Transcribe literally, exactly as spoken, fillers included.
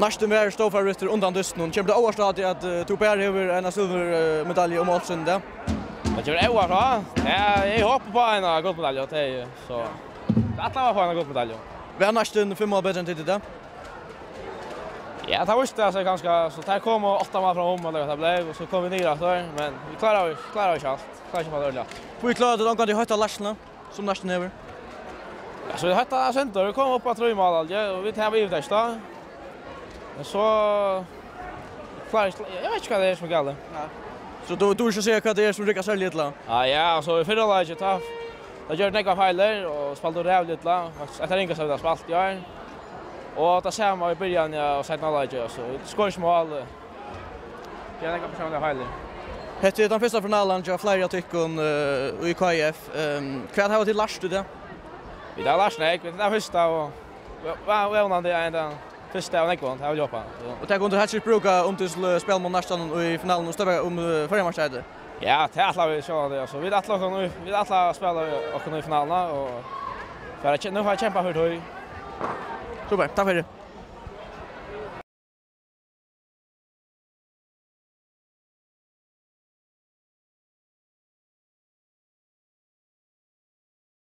Næstin var stórfavorittur undan dystinum. Kemur tað óvart á teg, at, eh, tú bara hevur eina silvurmedalju um málsins dag? Tað kemur óvart á. Ja, eg hoppi upp á eina gullmedalju, og tað er, so. Tað ætlaði at fáa eina gullmedalju. Var næstin fimm mál betri enn tit í dag? Ja, tað vísti seg kanska, so tað kom átta mál framum, ella hvat tað bleiv, og so kom vit niður aftur, men vit kláraðu, kláraðu ikki alt. Kláraðu ikki at fáa tað ordiliga. Hví kláraðu tit ongantíð at hótta Larsen, sum Larsen hevur? Ja, so vit hóttaðu eitt sindur, vit komu upp á trý mál, alt, ja, og vit hava yvirtøkt, tá. Men so kláraðu ikki, eg veit ikki, hvat tað er sum er galið. Ja. So tú, tú vilt ikki siga, hvat tað er sum riggar serliga illa? Ja, ja, altso, í fyrra hálvleiki, tá, tá gjørdu vit nógvar feilir og spældu ræðuliga illa. Tað er tað ringasta, vit hava spælt í ár. Og tað sama í byrjan, ja, og seinna hálvleiki, altso, vit skora ikki mál. Tað er nógvar persónligar feilir. Hetta er tann fyrsta finalan hjá fleiri av tykkum, eh, í K I F. Ehm, hvat hava tit lært í dag? Vit hava lært nógv, vit, tað er fyrsta, og vó-, vó-, vónandi er tað fyrsta av nógvum, tað vil eg hopa. So. Og tað kunnu tit heilt sikkurt brúka, um tit skulu spæla móti Neistan í finaluni og støðga um, eh, Føroyameistaraheitið? Ja, tað ætla vit sjálvandi, altso. Vit ætla okkum í, vit ætla at spæla okkum í finaluna og fara at kje-, nú fara at kempa fyri tí. Super, takk fyri.